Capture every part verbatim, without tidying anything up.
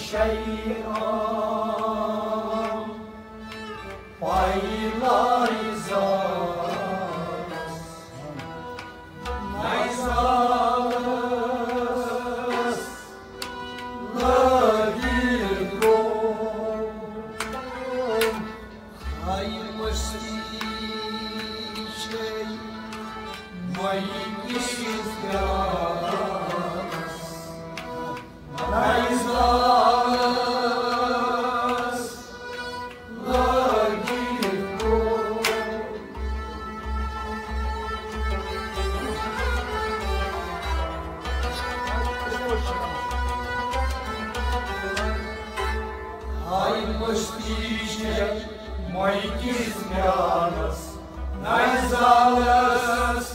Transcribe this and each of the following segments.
شیعہ پیلایزانس نزالس لٲگِتھ گوٚو۔ ہاے مستی چھے مے کِس پیالس نزالس لٲگِتھ گوٚو۔ ہاے مستی چھے مے کِس پیالس نزالس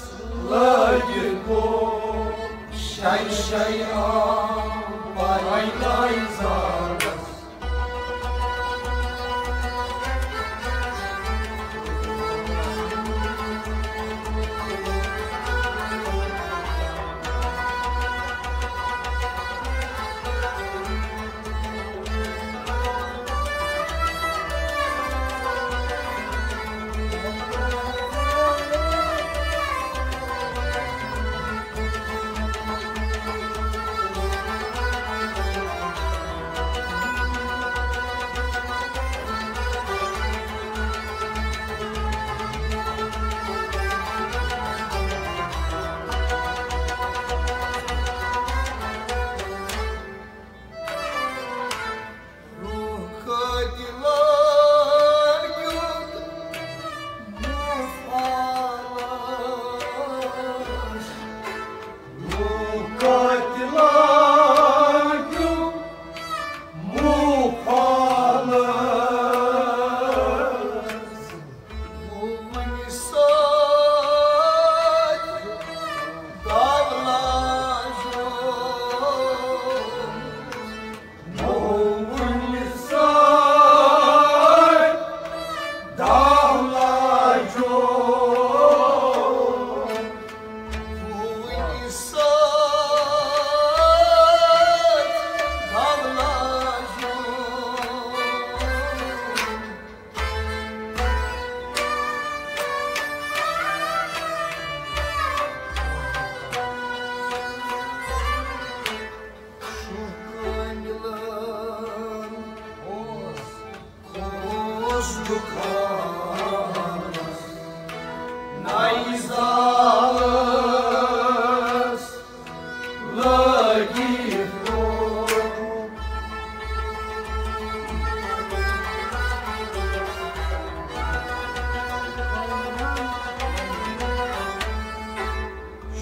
لٲگِتھ گوٚو۔ شے شے آم پیلایزانس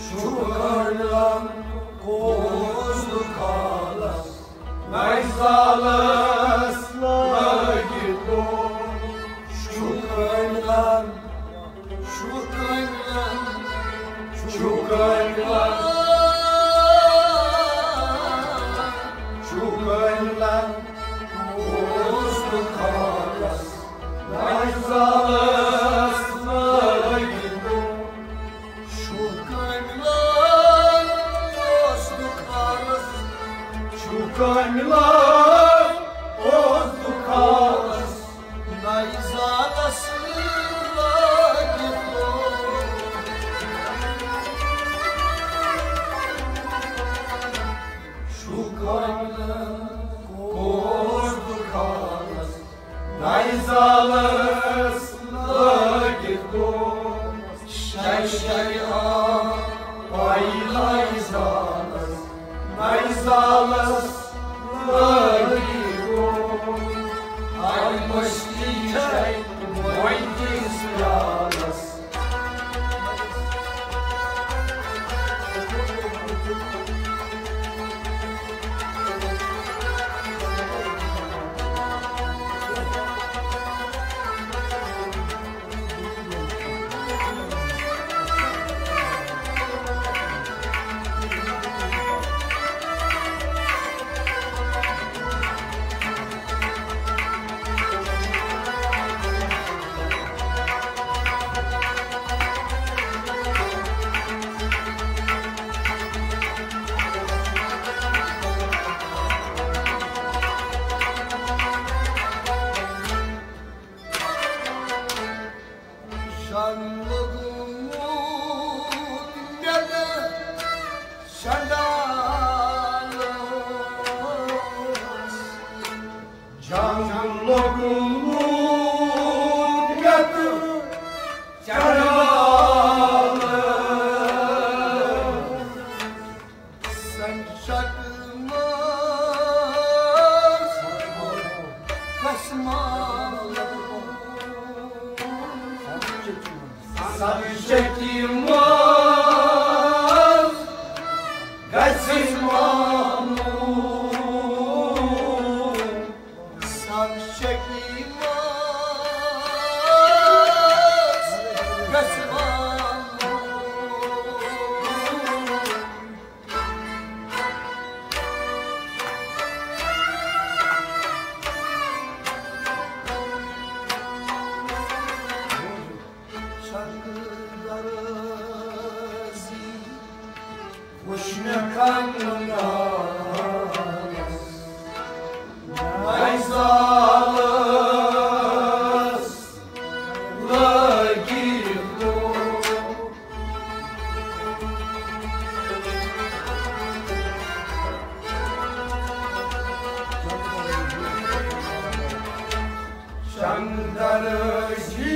شُکران کوس دُکانس نزالس لٲگِتھ گوٚو۔ شُکران، شُکران، شُکران، شُکران کوس دُکانس نزالس لٲگِتھ گوٚو۔ شُکران اوس دُکانس، شُکران اوس دُکانس، نزالس لٲگِتھ گوٚو۔ شُکران اوس دُکانس، نزالس لٲگِتھ گوٚو۔ شے شے آم پیلایزانس نزالس لٲگِتھ گوٚو۔ ہاے مستی چھے مے کِس پیالس۔ لوٚگمُت مےٚ تہٕ چنڈالس۔ جنگ لوٚگمُت مےٚ تہٕ چنڈالس۔ سنچک منٛز قسمہ سنچکی منٛز گژھِ مامون۔ سنچکی منٛز گژھِ مامون۔ چنگ درزی وُچھ مےٚ کنگنس نَے زالس لٲگِتھ گوٚو۔ چنگ درزی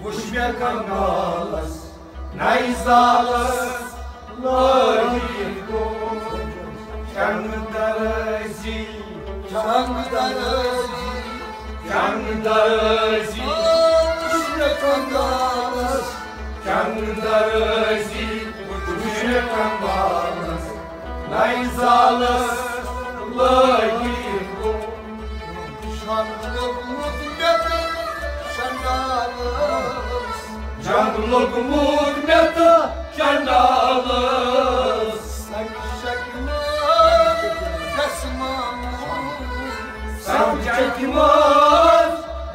وُچھ مےٚ کنگالس نَے زالس لٲگِتھ گوٚو۔ چنگ درزی، چنگ درزی، چنگ درزی وُچھ مےٚ کنگالس۔ چنگ درزی وُچھ مےٚ کنگالس نَے زالس لٲگِتھ گوٚو۔ شنگ لوٚگمُت مےٚ تہٕ چنڈالس۔ جنگ لوٚگمُت مےٚ تہٕ چنڈالس۔ سنگ شکمہٕ گژھِ مامون۔ سنگ شکمہٕ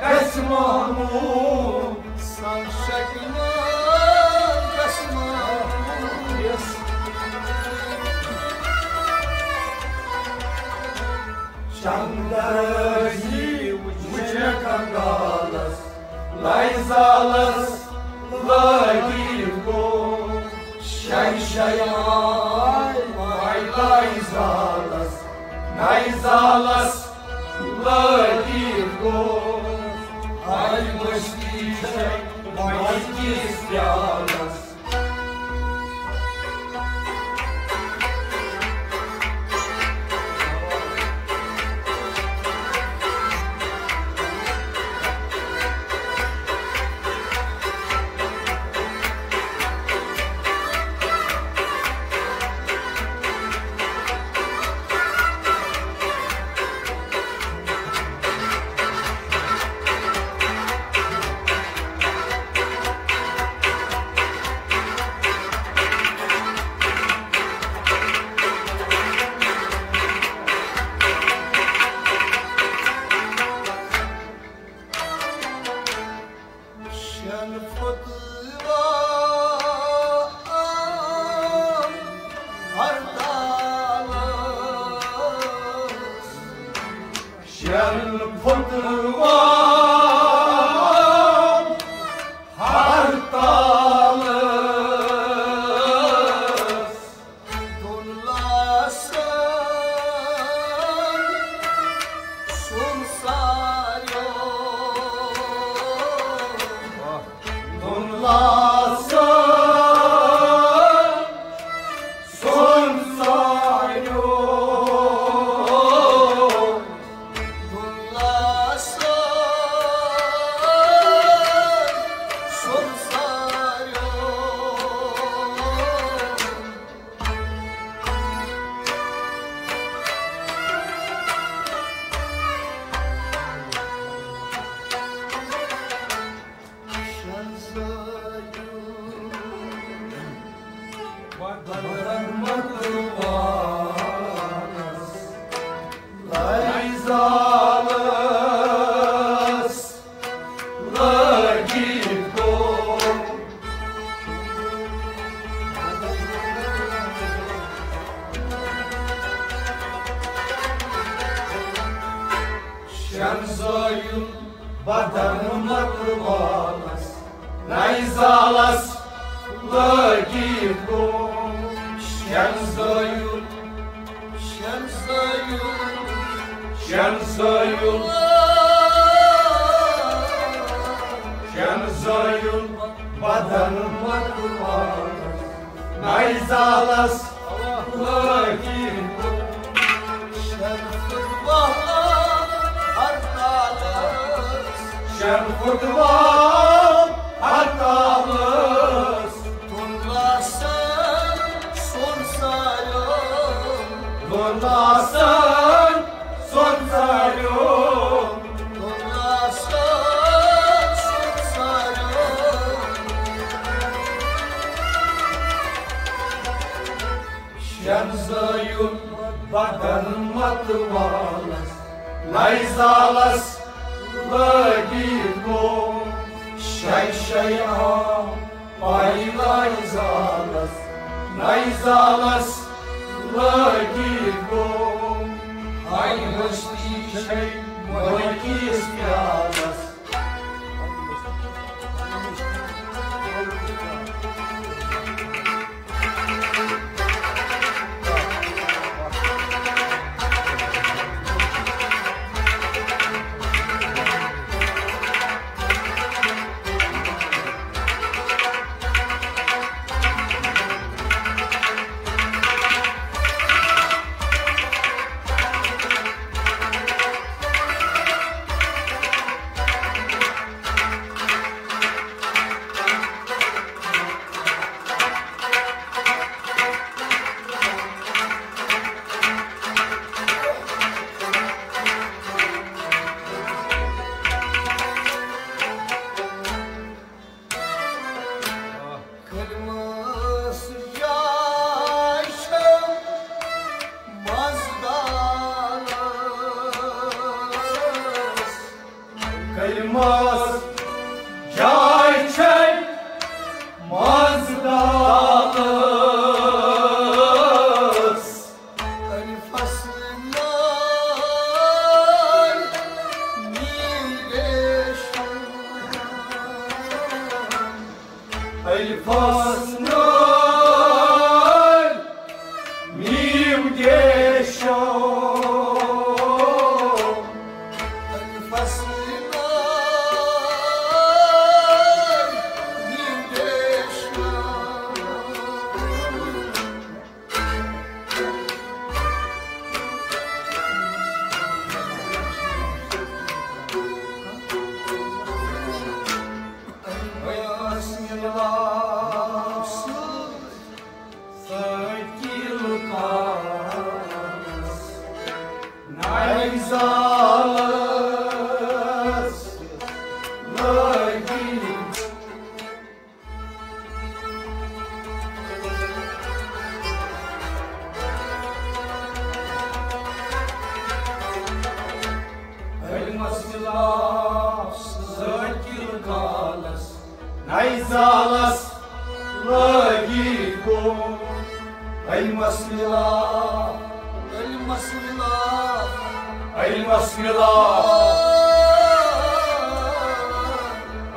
گژھِ مامون۔ سنگ شکمہٕ گژھِ مامون۔ چنگ درزی وُچھ مےٚ کنگالس نَے زالس لٲگِتھ گوٚو۔ شے شے آے وَے نَے زالس، نَے زالس لٲگِتھ گوٚو۔ آے مٔستی چھے وَے کِس پیالس۔ شن فتویٰ ہرتالس۔ شن فتویٰ ہرتالس۔ دۄن لاسن سُنٛد ساریو۔ دۄن لاسن سُنٛد ساریو۔ دۄن لاسن سُنٛد ساریو۔ لٲگِتھ گوٚو۔ شن زٲیُل بدن مکروالس، نَیہِ زالس لٲگِتھ گوٚو شٮ۪ن زٲیُن، شٮ۪ن زٲیُن، شٮ۪ن زٲیُن، شٮ۪ن زٲیُن بدن متوالس۔ نَیہِ زالس لٲگِتھ گوٚو شٮ۪ن فٹبال ہرتالس۔ شٮ۪ن فٹبال ہرتالس۔ دۄن لاسن سۄن ساریو۔ دۄن لاسن سۄن ساریو۔ دۄن لاسن سۄن ساریو۔ شٮ۪ن زٲیُن بدن متوالس۔ نَیہِ زالس لٲگِتھ گوٚو شے شے آب پایہِ نَیہِ زالس۔ نَیہِ زالس لٲگِتھ گوٚو ہاے ہستی چھے مٲنِس پیالس۔ کلمس جاے چھم مزدالس۔ کلمس جاے چھم مزدالس۔ الفس نٲلۍ میم ریشم۔ الفس نٲلۍ میم ریشم۔ الفس نٲلۍ میم ریشم۔ سٲکِل کاس نَیہِ زالس لٲگِتھ۔ علمس مِلاپ سٲکِل کالس نَیہِ زالس لٲگِتھ گوٚو۔ علمس مِلاپ، علمس مِلاپ، علمس مِلاپ۔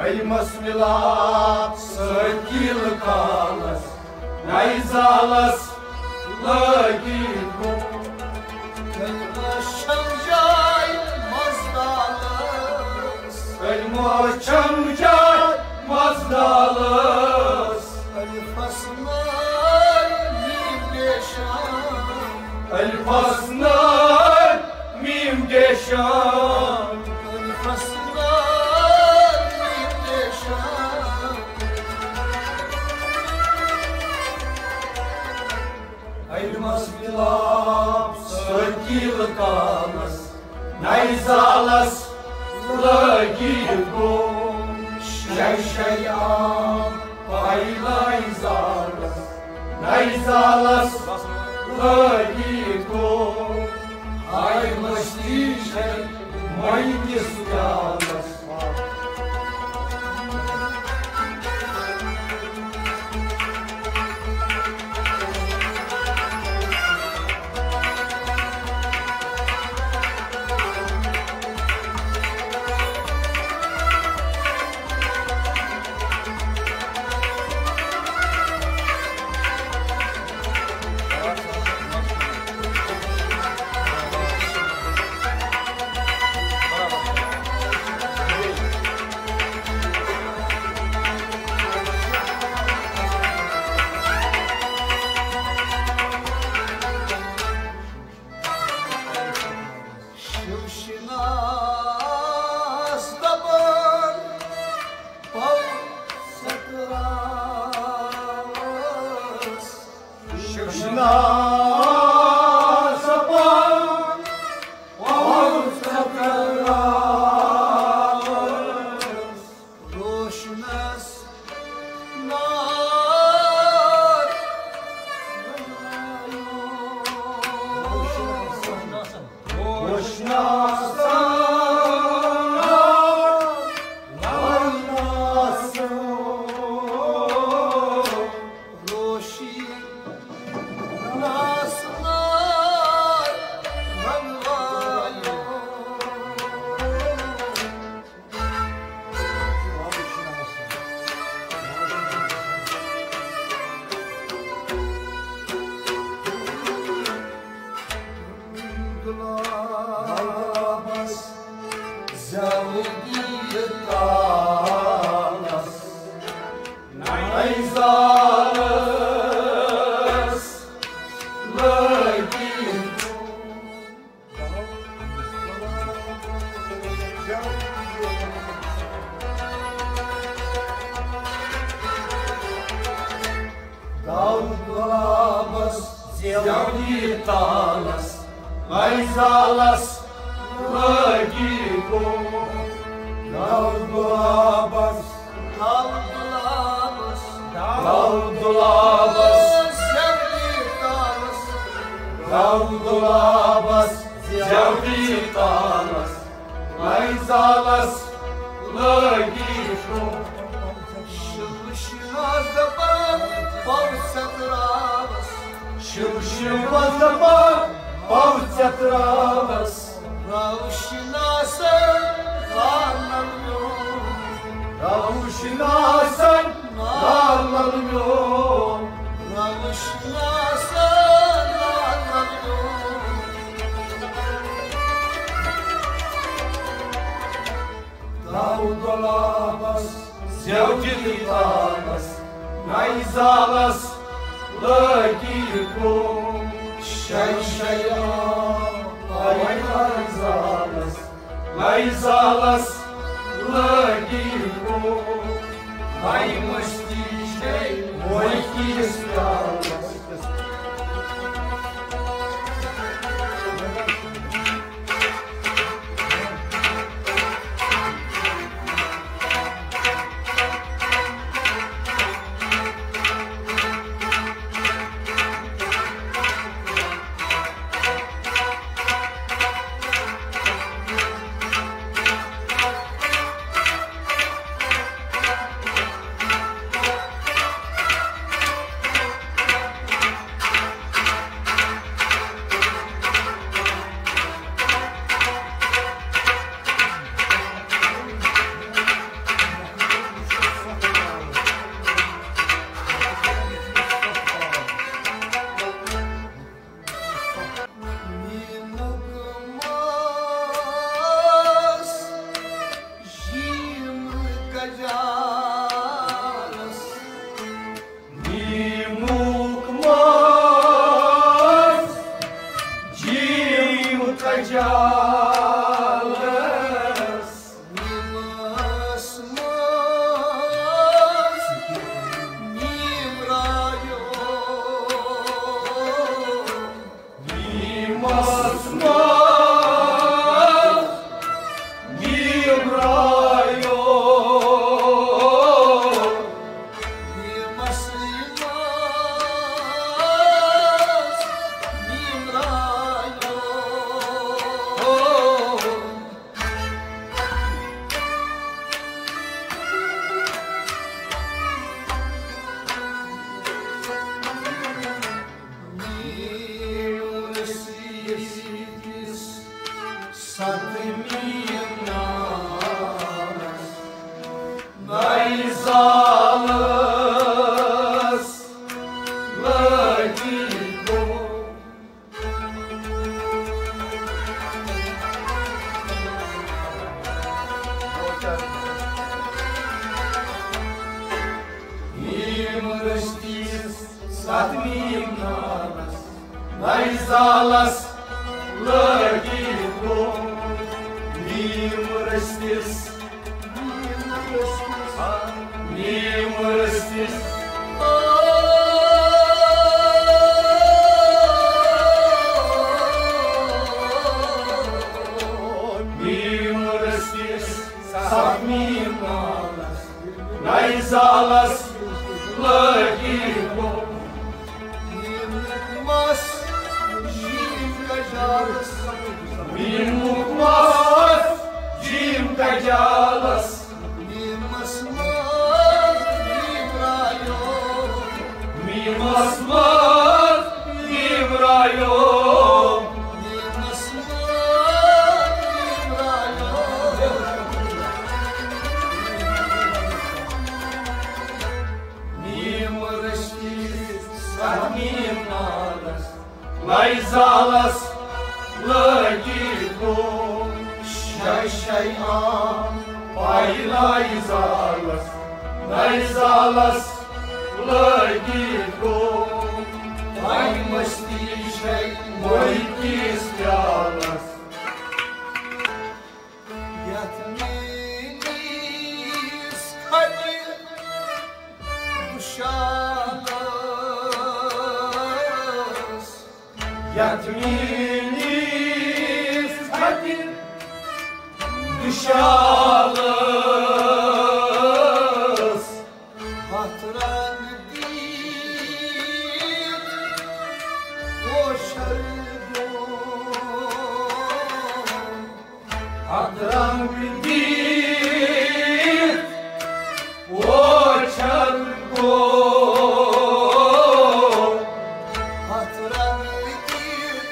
علمس مِلاپ سٲکِل کالس نَیہِ زالس لٲگِتھ گوٚو۔ علمس چھم جاے مزدالس۔ علمس چھم جاے مزدالس۔ الفس نٲلۍ میم ریشم۔ الفس نٲلۍ میم ریشم۔ الفس نٲلۍ میم ریشم۔ علمس مِلاپ سٲکِل کالس نَیہِ زالس لٲگِتھ گوٚو۔ شے شے آب پایہِ نَیہِ زالس، نَیہِ زالس لٲگِتھ گوٚو۔ ہاے مستی چھے مٔنٛگِس پیالس۔ جوی تالس، لے زالس لٲگی گوٚو۔ لل گۄلابس، لل گۄلابس، لل گۄلابس، جوی تالس، لل گۄلابس، جوی تالس، لے زالس لٲگی گوٚو۔ شِلہٕ شِناس دَپان پَو ژےٚ ترٛاوَس۔ شِلہٕ شِناس دَپان پَو ژےٚ ترٛاوَس۔ راوٕ شِناسَن لالَن میون۔ راوٕ شِناسَن لالَن میون۔ راوٕ شِناسَن لالَن میون۔ داوود گۄلابس، زیوجی تالس، نَیہِ زالس لٲگی گوٚو۔ شے شے آم، آے نَیہِ زالس، نَیہِ زالس لٲگی گوٚو۔ نَیہِ مستی چھے وٲقعی یس پیالس۔ میٖمُک ماس، جیٖم کجالس۔ میٖمُک ماس، جیٖم کجالس۔ میٖمس منٛز میٖم رایو۔ میٖمس منٛز میٖم رایو۔ میٖمس منٛز میٖم رایو۔ میٖم رٔسیٖدِس ستمیٖم ناوس، نَیہِ زالس لٲگی گوٚو۔ میٖم رٔسیٖدِس ستمیٖم ناوس، نَیہِ زالس لٲگی گوٚو۔ میٖم رٔسیٖدِس میٖم رٔسیٖدِس، میٖم رٔسیٖدِس ستمیٖم ناوس، نَیہِ زالس لٲگی گوٚو۔ میٖمُک مَس جیٖم کجالس۔ میٖمُک مَس جیٖم کجالس۔ میٖمس منٛز میٖم رایو۔ میٖمس منٛز میٖم رایو۔ میٖمس منٛز میٖم رایو۔ میٖم رٔسیٖدِس ستمیٖم ناوس، نَیہِ زالس لٲگی گوٚو۔ شے شے آم، پاے نَیہِ زالس، نَیہِ زالس لٲگی گوٚو۔ وۄنۍ مستی چھے مٔہۍ کِس پیالس۔ یتھ میٲنِس کھٹہِ گُشالس۔ یتھ میٲنِس اتھِ دُشالس۔ ہتھ رنگ دِتھ پوشل گوٚو۔ ہتھ رنگ دِتھ پوشل گوٚو۔ ہتھ رنگ دِتھ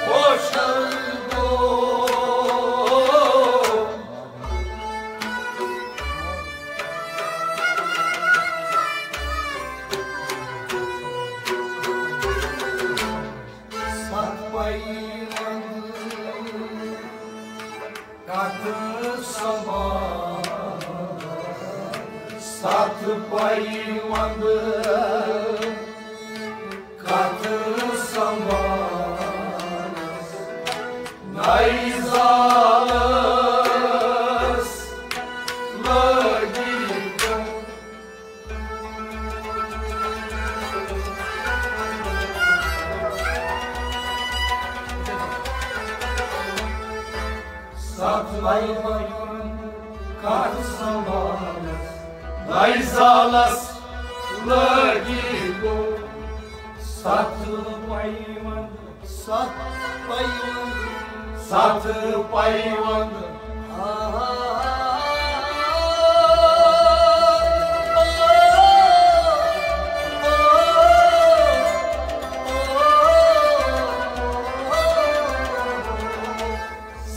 پوشل گوٚو۔ ستھ پیوند کتھ سنبھال، ستھ پیوند کتھ سنبھال، نَیہِ زالس لٲگی۔ ستھ پیوند کتھ سنبھالس، نَیہِ زالس لٲگی گوٚو۔ ستھ پیوند، ستھ پیوند، ستھ پیوند۔ آہا۔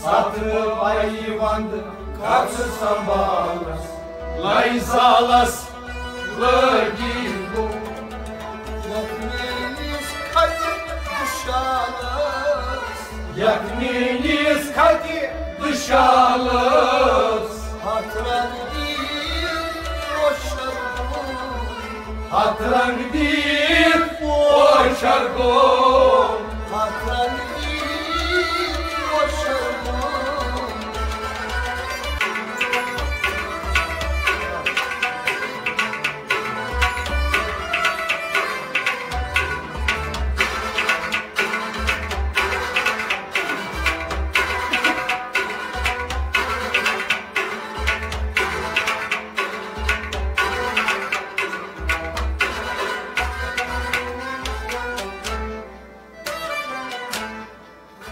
ستھ پیوند کتھ سنبھالس، نَیہِ زالس لٲگی گوٚو۔ یتھ میٲنِس کھتہِ دُشالس، یتھ میٲنِس کھتہِ دُشالس۔ ہتھ رنگ دِتھ پوشل گوٚو۔ ہتھ رنگ دِتھ پوشل گوٚو۔ ہتھ رنگ دِتھ پوشل گوٚو۔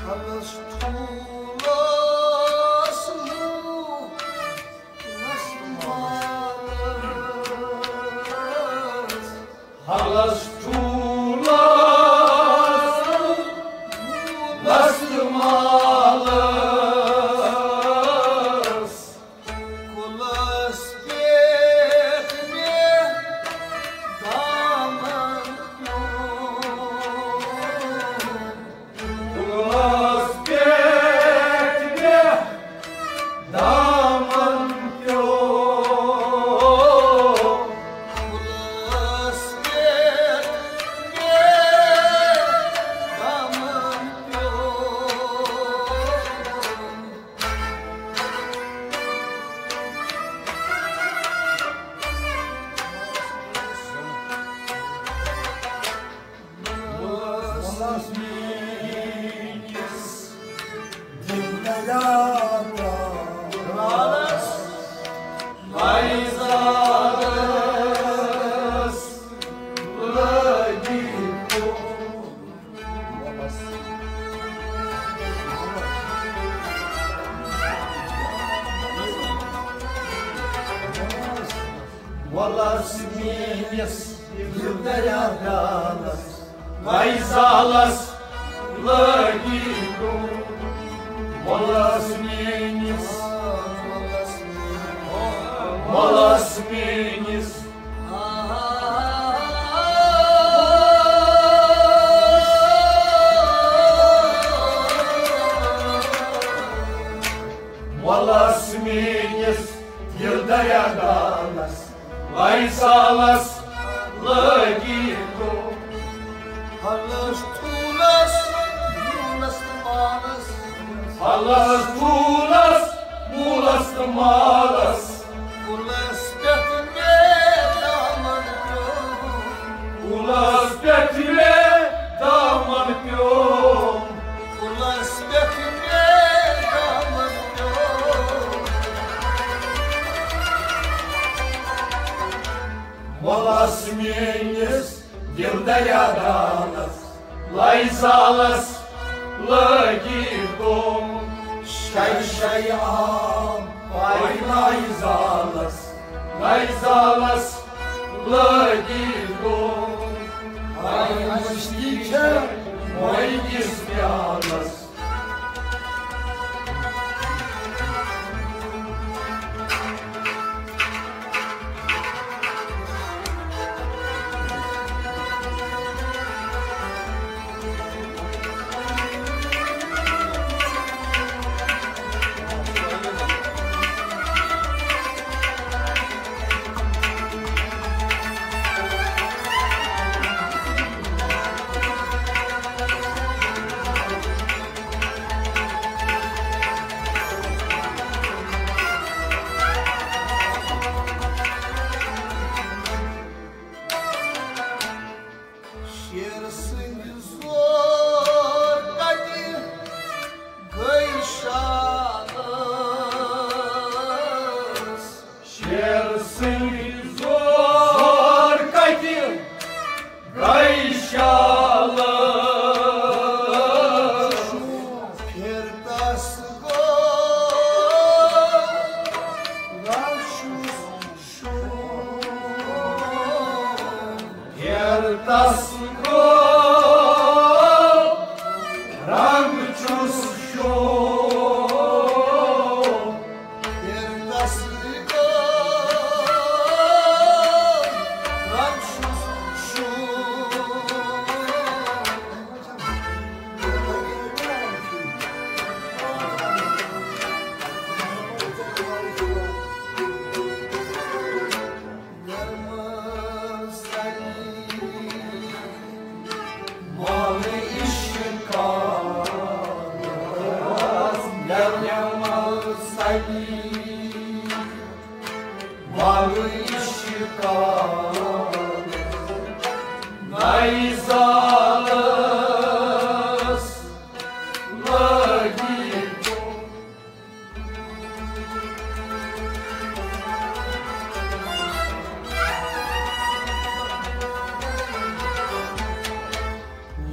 پھلس ٹھوٗلس موٗلس مالس۔ پھلس ٹھوٗلس موٗلس مالس۔ کُلس پٮ۪ٹھ مےٚ دامن پیوٚو۔ کُلس پٮ۪ٹھ مےٚ دامن پیوٚو۔ کُلس پٮ۪ٹھ مےٚ دامن پیوٚو۔ وۄلس میٲنِس دِل دریا درٛالس، نَیہِ زالس لٲگی گوٚو۔ وۄلس میٲنِس، وۄلس میٲنِس۔ وۄلس میٲنِس دِل دریا درٛالس، نَیہِ زالس لٲگی گوٚو۔ پھلس ٹھوٗلس موٗلس تہٕ مالس۔ پھلس ٹھوٗلس موٗلس تہٕ مالس۔ کُلس پٮ۪ٹھ مےٚ دامن پیوٚو۔ کُلس پٮ۪ٹھ مےٚ لس میٲنِس دِل دریا دانس، لے زالس لٲگِتھ گوٚو۔ شے شے آم پایناے زالس، لے زالس لٲگِتھ گوٚو۔ ہاے مستی چھےٚ مۄنٛگِس پیالس۔ شیر سٕنٛدِ زور کتہِ گٔے شالس؟ شیر سٕنٛدِ زور کتہِ گٔے شالس؟ پھر تس گوٚو رشُس شوم۔ پھر تس گوٚو رنگ چھُس شوم۔ پھر تس گوٚو رنگ چھُس شوم۔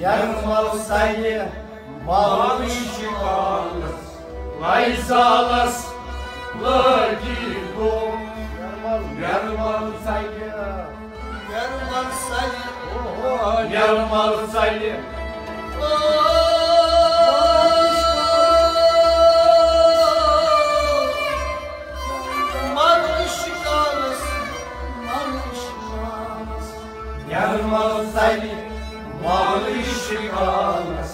یرمل سنہِ ملوٕچ شکالس، لے زالس لٲگِتھ گوٚو۔ یرمل سنہِ، یرمل سنہِ، یرمل سنہِ۔ ملوٕچ شکالس، ملوٕچ شکالس۔ یرمل سنہِ ملوٕچ شکالس،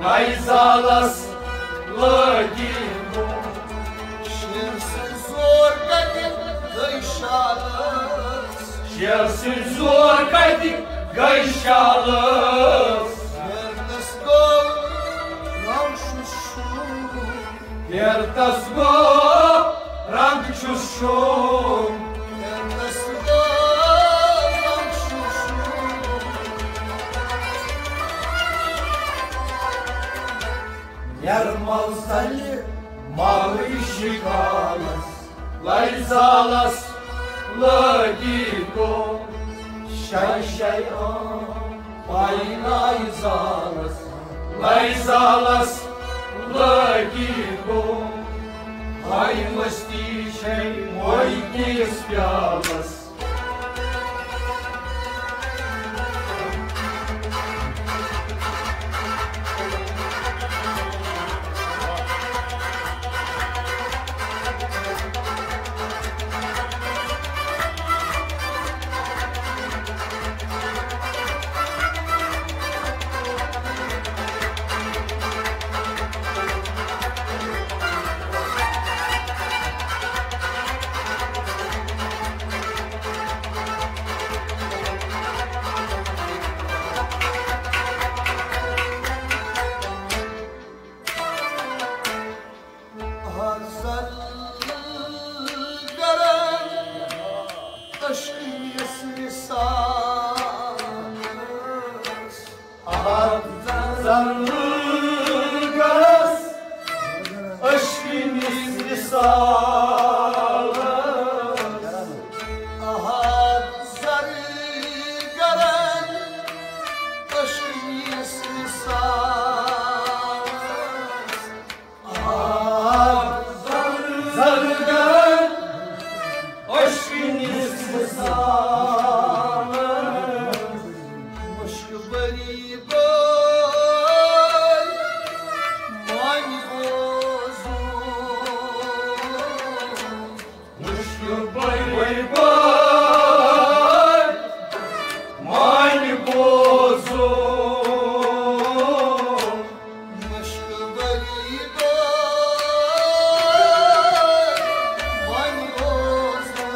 لے زالس لٲگِتھ گوٚو۔ شیر سٕنٛدِ زور کتہِ گٔے شالس؟ شیر سٕنٛدِ زور کتہِ گٔے شالس؟ پھیرتس گوٚو رنگ چھُس شوم۔ پھیرتس گوٚو رنگ چھُس شوم۔ پھیرتس گوٚو رنگ چھُس شوم۔ یرمل سنہِ ملوٕچ شکالس، لے زالس لٲگِتھ گوٚو۔ شے شے آم پایناے زالس، لے زالس لٲگِتھ گوٚو۔ ہاے مستی چھے مۄنٛگِس پیالس۔ بٔے بٔے مانہِ بوزُن۔ مُشکہٕ بٔے بٔے مانہِ بوزُن۔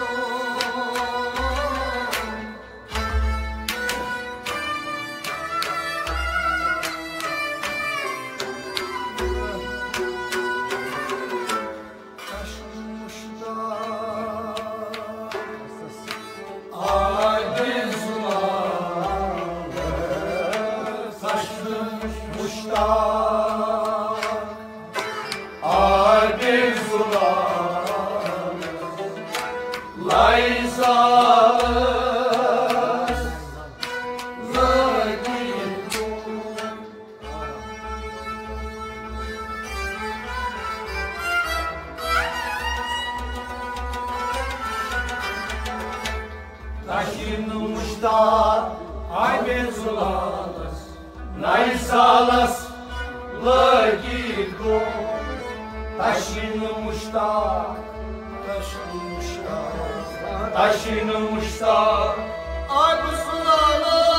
تشیٖن مُشتاق آمے زُلالس، نَیہِ سالس لٲگِتھ گوٚو۔ تشیٖن مُشتاق، تشیٖن مُشتاق، تشیٖن مُشتاق آمے زُلالس۔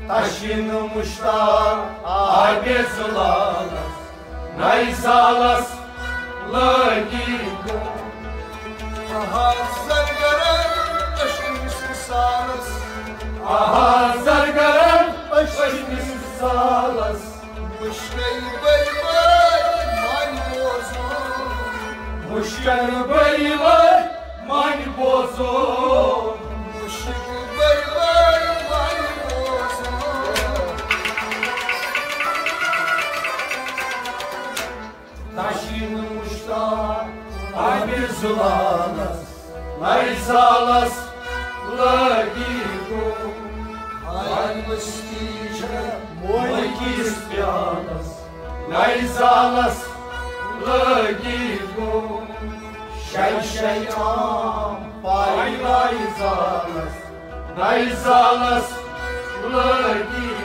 تشیٖن مُشتاق آمے زُلالس، نَیہِ سالس لٲگِتھ گوٚو۔ آہا زرگرن أچھ أمِس وِصالس۔ آہا زرگرن أچھ أمِس وِصالس۔ مُشکل بٔے بٔے مانہِ بوزُن۔ مُشکل بٔے بٔے مانہِ بوزُن۔ مُشکل بٔے بٔے مانہِ بوزُن۔ تشیٖن مُشتاق آمے زُلالس، نَیہِ سالس لٲگِتھ گوٚو۔ ہاے مستی چھےٚ موے کِس پیالس، نَیہِ سالس لٲگِتھ گوٚو۔ شے شے عام پاے لایہِ زالس، نَیہِ سالس لٲگِتھ